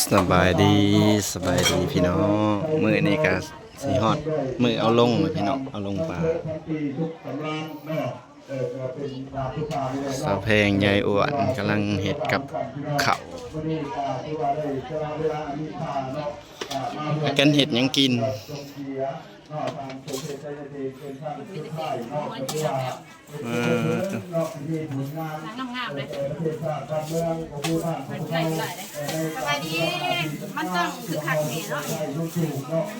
ສະບາຍດີ ສະບາຍດີພີ່ນ້ອງ. ມື້ນີ້ກະຊິຮອດມື້ເອົາລົງແລ້ວພີ່ນ້ອງ, ເອົາລົງປາ. ສາວແພງ ຍາຍອ້ວນ ກຳລັງເຮັດກັບເຂົ້າ. ພາກັນເຮັດຫຍັງກິນ? ເອີ ງາມໆເດ້. ສະບາຍດີ. ມັນຕ້ອງຄືຄັກແນ່ເນາະ,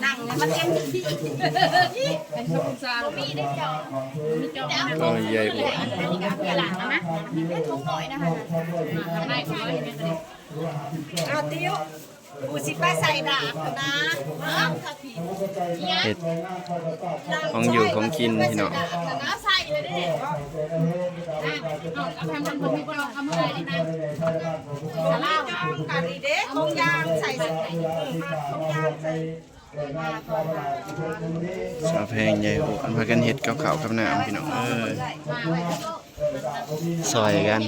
ນັ່ງໃຫ້ມັນເຕັມທີ່. ບໍ່ມີເດ້ເຈົ້າ. ໂອ້ຍ ຍາຍອ້ວນ. ເອົາຕິວ. ກູຊິໄປໃສ່ດາບນະ. ເຮັດຂອງຢູ່ຂອງກິນພີ່ນ້ອງ. ເອົາໃສ່ເລີຍເດ້. ເອົາ ເອົາໃຫ້ມັນບໍ່ມີບໍ່ລອກ ເອົາມາເລີຍນະ. ສະລາວກະດີເດ້ ຂອງຢ່າງໃສ່ ຂອງຢ່າງໃສ່. ສາວແພງ ຍາຍໂອ ພາກັນເຮັດກັບເຂົ້າກັບນ້ຳພີ່ນ້ອງເອີຍ. ຊ່ອຍກັນ.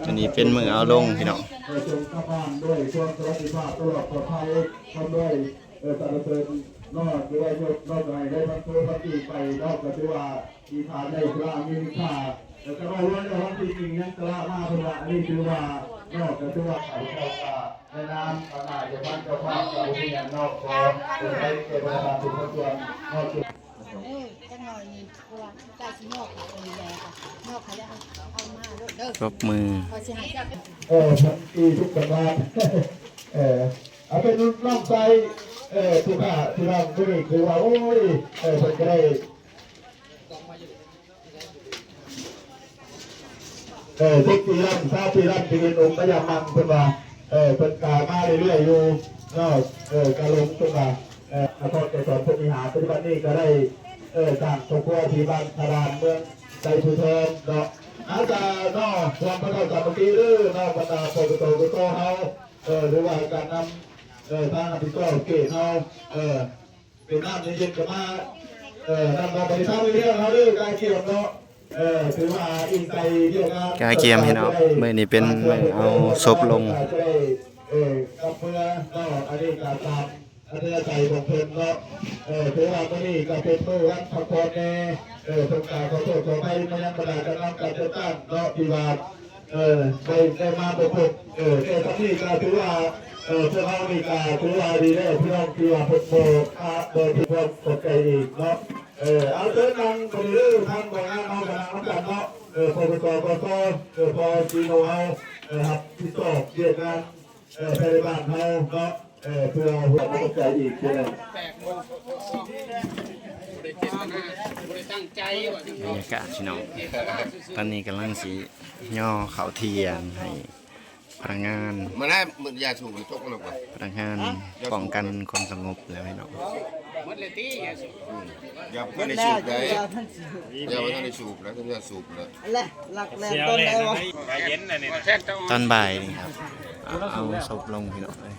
ອັນນີ້ເປັນມື້ເອົາລົງພີ່ນ້ອງ. ເອີ ສາລະເສີນເນາະ ຖືວ່າຍົກເນາະ ໃຫ້ໄດ້ພັນໂທພັນປີໄປເນາະ ກໍຖືວ່າ ທີ່ຜ່ານໄດ້ພະອາເມລິກາ ແລ້ວກໍເວົ້າວ່າໃນວັນທີໜຶ່ງຍັງຕະຫຼະມາເພິ່ນວ່າ ອັນນີ້ຖືວ່າເນາະ ກໍຖືວ່າຂ້າພະເຈົ້າກໍໃນນາມອຳນາດເຈົ້າພັນເຈົ້າພາບກໍບໍ່ມີຫຍັງເນາະ ຂໍອະໄພແກ່ບັນດາທຸກພາກສ່ວນເນາະ. ເອີ ຈັກໜ້ອຍນີ້ ເພາະວ່າໃກ້ຊິຍອກແລ້ວ ຍອກແລ້ວເອົາມາໂລດເດີ ຕົບມື ຂ້ອຍຊິໃຫ້ເຈົ້າ ເອີ ທັງທີ່ທຸກກຳລັງ ເອີ ເອົາເປັນນ້ອງຊາຍ ເອີ ຜູ້ຂ້າ ພີ່ນ້ອງຜູ້ນີ້ຄືວ່າ ໂອ້ຍ ເອີ ເພິ່ນກໍໄດ້ ເອີ ສິບປີລຳ ຊາວປີລຳ ທີ່ເຫັນອົງພະຍາມັງ ເພິ່ນວ່າ ເອີ ເພິ່ນກະມາເລື້ອຍໆຢູ່ເນາະ ເອີ ກະຫຼົງ ເພິ່ນວ່າ ເອີ ນະຄອນໄກສອນ ພົມວິຫານ ປັດຈຸບັນນີ້ກະໄດ້ ເອີ ສ້າງຄອບຄົວທີ່ບ້ານທາດານ ເມືອງໄຊພູທອງເນາະ ອາ ກະເນາະ ຮ່ວມພະເຈົ້າສາມັກຄີເດີເນາະ ບັນດາ ປກຕ ກຕ ເຮົາ ເອີ ຫຼືວ່າການນຳ ເອີ ທາງຮັບຜິດຊອບເຂດເຮົາ ເອີ ເປັນນ້ຳເຢັນໆ ກໍມາ ເອີ ນຳມາບໍລິຈາກໃຫ້ເຮືອນເຮົາເດີ ກາກຽມເນາະ ເອີ ຖືວ່າອີງໃສ່ວຽກງານ ກາກຽມພີ່ນ້ອງ ມື້ນີ້ເປັນມື້ເອົາສົບລົງ ເອີ ກັບເມືອເນາະ ອັນນີ້ກໍຕາມອັດທະຍາໄສຂອງເພິ່ນເນາະ ເອີ ຖືວ່າມື້ນີ້ກໍເປັນມື້ວັນພັກຜ່ອນແດ່ ເອີ ຕ້ອງການຂໍໂທດຂໍອະໄພມາຍັງບັນດາການນຳການຈັດຕັ້ງເນາະ ທີ່ວ່າ ເອີ ໄດ້ ໄດ້ມາບໍ່ຄົບ ເອີ ແຕ່ສ່ຳນີ້ກໍຖືວ່າ ເອີ ພວກເຮົານີ້ກໍຖືວ່າດີແລ້ວ ພີ່ນ້ອງທີ່ວ່າເພິ່ນບໍ່ ອາ ບໍ່ຖືກຄວາມເຂົ້າໃຈອີກເນາະ ເອີ ເອົາເຊີນນັ່ງໄປເດີ ທາງໜ່ວຍງານເຮົາກໍນັ່ງນຳກັນເນາະ ເອີ ປກຕ ກຕ ເອີ ພໍຊີໂນເຮົາ ເອີ ຮັບຜິດຊອບວຽກງານ ເອີ ພາຍໃນບ້ານເຮົາເນາະ ເອີ ເພື່ອຄວາມເຂົ້າໃຈອີກເທື່ອໜຶ່ງ. ບັນຍາກາດພີ່ນ້ອງ ຕອນນີ້ກຳລັງຊິຍໍເຂົ້າທຽນໃຫ້ພະນັກງານ ມາແລ້ວ ຢາສູບຕົກລົງ ພະນັກງານປ້ອງກັນຄວາມສະຫງົບແລ້ວພີ່ນ້ອງ. ໝົດແລ້ວຕິ ຢາສູບ ອືມ ຍັງບໍ່ທັນໄດ້ສູບໄດ໋ ຍັງບໍ່ທັນໄດ້ສູບນະ ເພິ່ນວ່າສູບແລ້ວ ອັນແລະ ຫຼັກແຫຼມຕົ້ນໄດ້ບໍ່? ຕອນບ່າຍນີ້ຄັບ ເອົາສົບລົງພີ່ນ້ອງເອີຍ.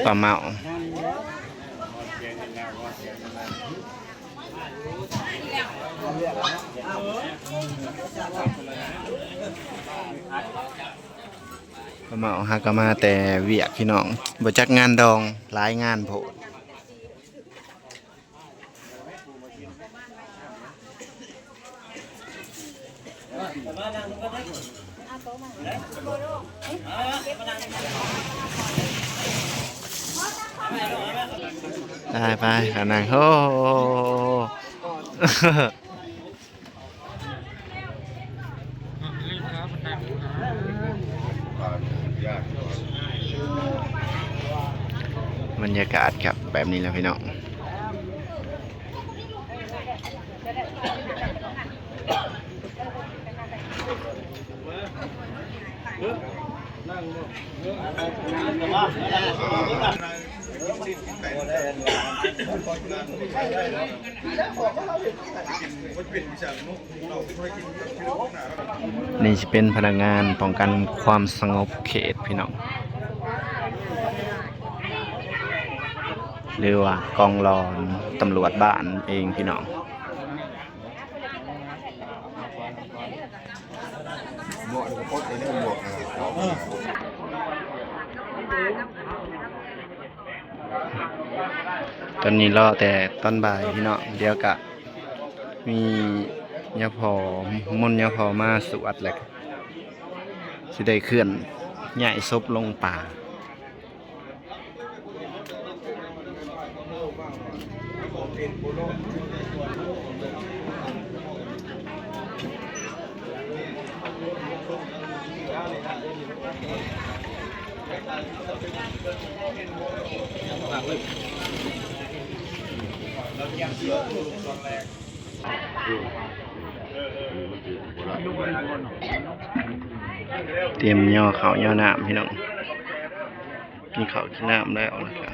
ປາເມົາ ປາເມົາຫາກະມາແຕ່ວຽກພີ່ນ້ອງ ບໍ່ຈັກງານດອງ ຫຼາຍງານໂພດ. ໄປໆ ຫານັ່ງ ໂອ້ ບັນຍາກາດຄັບ ແບບນີ້ແຫຼະພີ່ນ້ອງ. ນັ່ງ ນັ່ງ ນັ່ງ. ນີ້ຊິເປັນພະນັກງານປ້ອງກັນຄວາມສະຫງົບເຂດພີ່ນ້ອງ ຫຼືວ່າກອງຫຼອນຕຳຫຼວດບ້ານເອງພີ່ນ້ອງ. ຕອນນີ້ລໍແຕ່ຕອນບ່າຍພີ່ນ້ອງ ດຽວກະມີຍາພໍ່ ມົນຍາພໍ່ມາສວດ ແລ້ວກະຊິໄດ້ເຄື່ອນຍ້າຍສົບລົງປ່າ. ຕຽມຍໍເຂົ້າຍໍນ້ຳພີ່ນ້ອງ ກິນເຂົ້າກິນນ້ຳແລ້ວ ແລ້ວກະ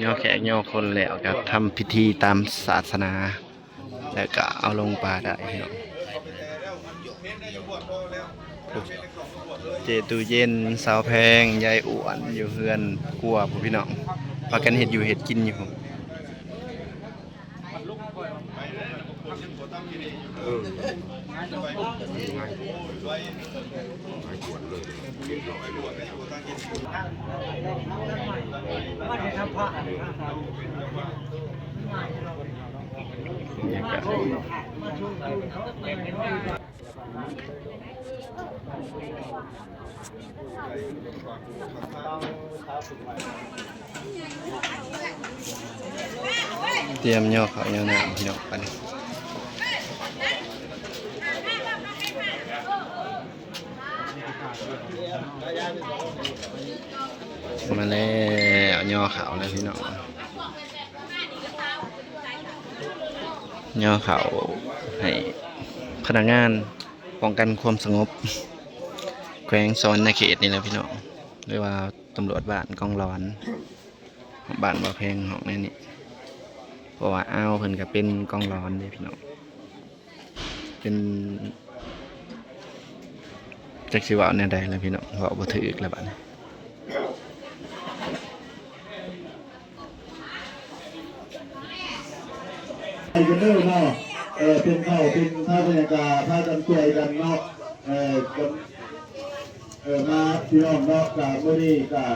ຍໍແຂກຍໍຄົນແລ້ວ ກະທຳພິທີຕາມສາສະໜາ ແລ້ວກະເອົາລົງປ່າໄດ້ພີ່ນ້ອງ. ເຈຕູ້ເຢັນ ສາວແພງ ຍາຍອ້ວນ ຢູ່ເຮືອນຄົວພຸ້ນພີ່ນ້ອງ ພາກັນເຮັດຢູ່ເຮັດກິນຢູ່ພຸ້ນ. ຕຽມຍໍເຂົ້າຍໍນ້ຳພີ່ນ້ອງ ບາດນີ້ ມາແລ້ວ ຍໍເຂົ້າແລ້ວພີ່ນ້ອງ ຍໍເຂົ້າໃຫ້ພະນັກງານປ້ອງກັນຄວາມສະຫງົບ ແຂວງສະຫວັນນະເຂດນີ້ແຫຼະພີ່ນ້ອງ ຫຼືວ່າຕຳຫຼວດບ້ານກອງຫຼອນ ບ້ານບໍ່ແພງ ຫ້ອງແນວນີ້ ເພາະວ່າອາວເພິ່ນກະເປັນກອງຫຼອນເດ້ພີ່ນ້ອງ ເປັນ ຈັກຊິເວົ້າແນວໃດລະພີ່ນ້ອງ ເວົ້າບໍ່ຖືກລະບາດນີ້. ໃຫ້ກັນເດີເນາະ ເອີ ເປັນເຂົ້າເປັນທາງບັນຍາກາດ ພາກັນຊ່ວຍກັນເນາະ ເອີ ກັນ ເອີ ມາພີ່ນ້ອງເນາະ ກະມື້ນີ້ກະ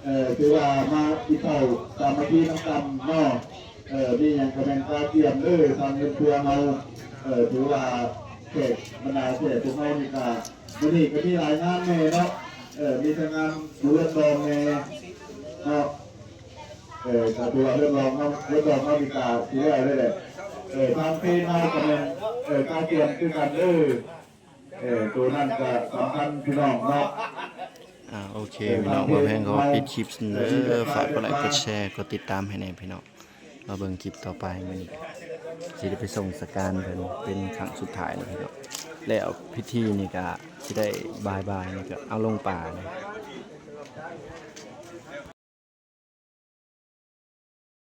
ເອີ ຖືວ່າມາກິນເຂົ້າສາມັກຄີນຳກັນເນາະ ເອີ ມີຫຍັງກະແມ່ນກະກຽມເດີ ທາງເຮືອນຄົວເຮົາ ເອີ ຖືວ່າແຂກ ບັນດາແຂກພວກເຮົານີ້ກະ ມື້ນີ້ກະມີຫຼາຍງານແດ່ເນາະ ເອີ ມີທັງງານບຸນລອງແດ່ເນາະ ເອີ ກະຖືວ່າເຮືອນລອງເຮົາ ເຮືອນລອງເຮົານີ້ກະຊິແລ້ວເລີຍແຫຼະ ເອີ ທາງເພນເຮົາກະແມ່ນ ເອີ ກະກຽມຄືກັນເດີ ເອີ ໂຕນັ້ນກະສຳຄັນພີ່ນ້ອງເນາະ. ອ່າ ໂອເຄ ເອີ ພີ່ນ້ອງ ທາງເພນເຮົາ ບໍ່ແພງກໍປິດຄລິບເດີ ເອີ ຝາກກົດໄລ ກົດແຊ ກົດຕິດຕາມໃຫ້ແດ່ພີ່ນ້ອງ ລໍເບິ່ງຄລິບຕໍ່ໄປ ມື້ນີ້ຊິໄດ້ໄປສົ່ງສະການເພິ່ນເປັນຄັ້ງສຸດທ້າຍແລ້ວພີ່ນ້ອງ ແລ້ວພິທີນີ້ກະຊິໄດ້ບ່າຍໆ ນີ້ກະເອົາລົງປ່າ.